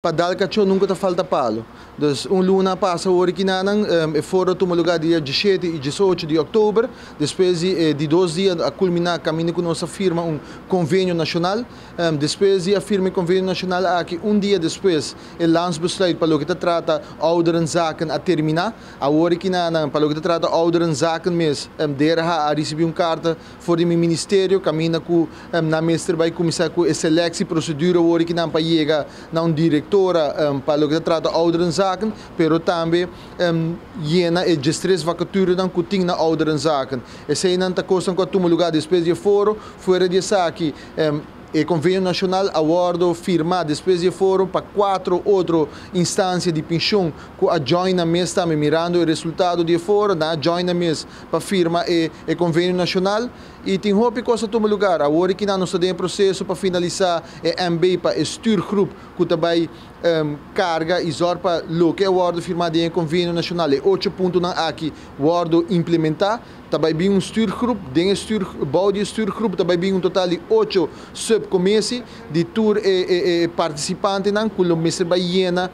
Pa dal kachó nunka ta falta palu. Dus un luna a pasa awor aki nanan, e foro a tuma lugá dia 17 i 18 di òktober. Despues di e di dos dia a kulminá kaminda ku nos a firma un konvenio nashonal. Despues di a firma e konvenio nashonal aki, un dia despues e landsbesluit pa loke ta trata ouderenzaken a terminá. Awor aki nanan, pa loke ta trata ouderenzaken mes, DRH a risibí un karta for di mi ministerio kaminda ku nan mester bai kuminsá ku e seleksi prosedura awor aki nan pa yega na un direktora pa loke ta trata ouderenzaken, pero tambe yena e 13 vakaturanan ku tin na ouderenzaken. Eseinan ta kosnan ku a tuma lugá despues di e foro. Fuera di esaki, e konvenio nashonal a wòrdu firmá despues di e foro pa kuatro otro instansia di penshon ku a join nan mes tambe mirando e resultado di e foro, nan a join nan mes pa firma e e konvenio nashonal i tin hopi kos a tuma lugar. Awor aki nan nos ta den e proseso pa finalisá e MB pa e stuurgroep ku ta bai karga i zòrg pa loke a wòrdu firmá den e konvenio nashonal, e ocho puntonan aki wòrdu implementá. Ta bai bin un stuurgroep, den e stuur, bou di e stuurgroep ta bai bin un total di ocho subcommissie di tur e e e participantenan ku lo mester bai yena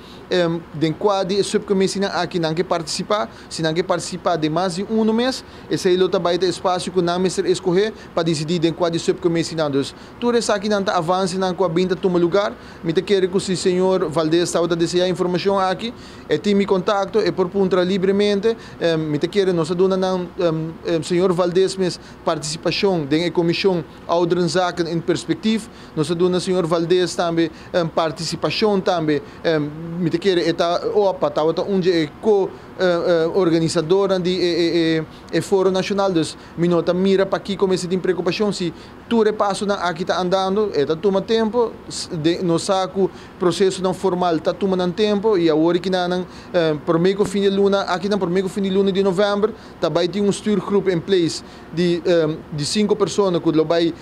den kua di e subcommissienan aki nan ke partisipá. Si nan ke partisipá den mas di uno mes, esei lo ta bai ta espasio ku nan mester eskohé pa disidí den kua di subcommissienan. Dus tur esakinan ta avansenan ku a bin ta tuma lugar. Mi ta kere ku si señor Valdez tabata deseá informashon aki, e tin mi kontakto, e por puntra libremente. Mi ta kere nos a duna nan señor Valdez mes partisipashon den e komishon Ouderenzaken in Perspectief. Nos a duna señor Valdez tambe partisipashon tambe. Mi ta kere e ta opa tabata un dje e ko organisadornan di e foro nashonal. Dus mi no ta mira pakiko mester tin preokupashon si tur e pasonan aki ta andando. E ta tuma tempu, nos sa ku prosesonan formal ta tuma nan tempu i awor ki nan promé ku fin di luna aki nan promé ku fin di luna di novèmber ta bai tin un stuurgroep in place di di sinku persona ku lo bai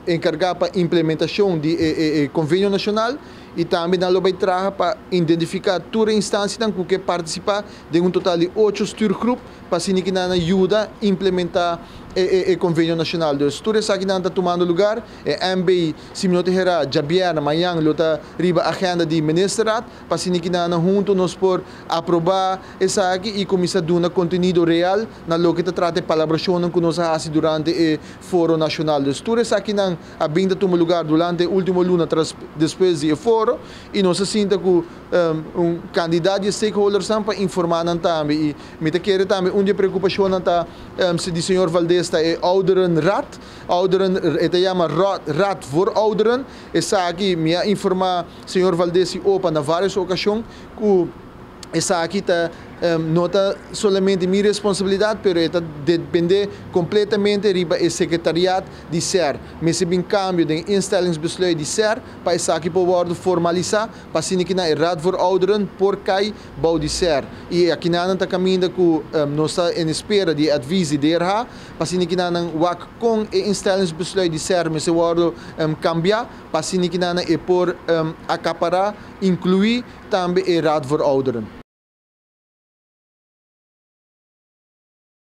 enkargá pa implementashon di e konvenio nashonal. I tambe nan lo bai traha pa identifiká tur e instansianan ku ke partisipá den un total di ocho stuurgroep pa asina ki nan a yuda implementá e konvenio nashonal. Dus tur esakinan ta tumando lugar. E MB, si mi no ta herá, djabièrnè, mañan, lo ta riba agenda di Ministerraad pa asina ki nan huntu nos por aprobá esaki i kuminsá duna kontenido real na loke ta trata e palabrashonnan ku nos a hasi durante e foro nashonal. Dus tur esakinan a bin ta tuma lugar durante e ultimo luna tras despues di e foro y nos a sinta cu un cantidad di e stakeholdersnan pa informa nan tambe y mi ta kere tambe un di e preocupacionnan ta di señor Valdez ta e ouderenraad, ouderen e ta yama raad voor ouderen, esaki mi a informa señor Valdez y opa na varios ocasion cu esaki ta no ta solamente mi responsabilidad pero e ta depende completamente riba e secretariat di ser. Mester bin cambio den instellingsbesluit di ser pa esaki por wordo formalisa pa asina ki nan e Raad voor Ouderen por cay bou di ser. Y akinanan ta caminda cu nos ta en espera di e advies di DRH pa asina ki nan wak con e instellingsbesluit di ser mester wordo cambia pa asina ki nan e por acapara, inclui, tambe e Raad voor Ouderen.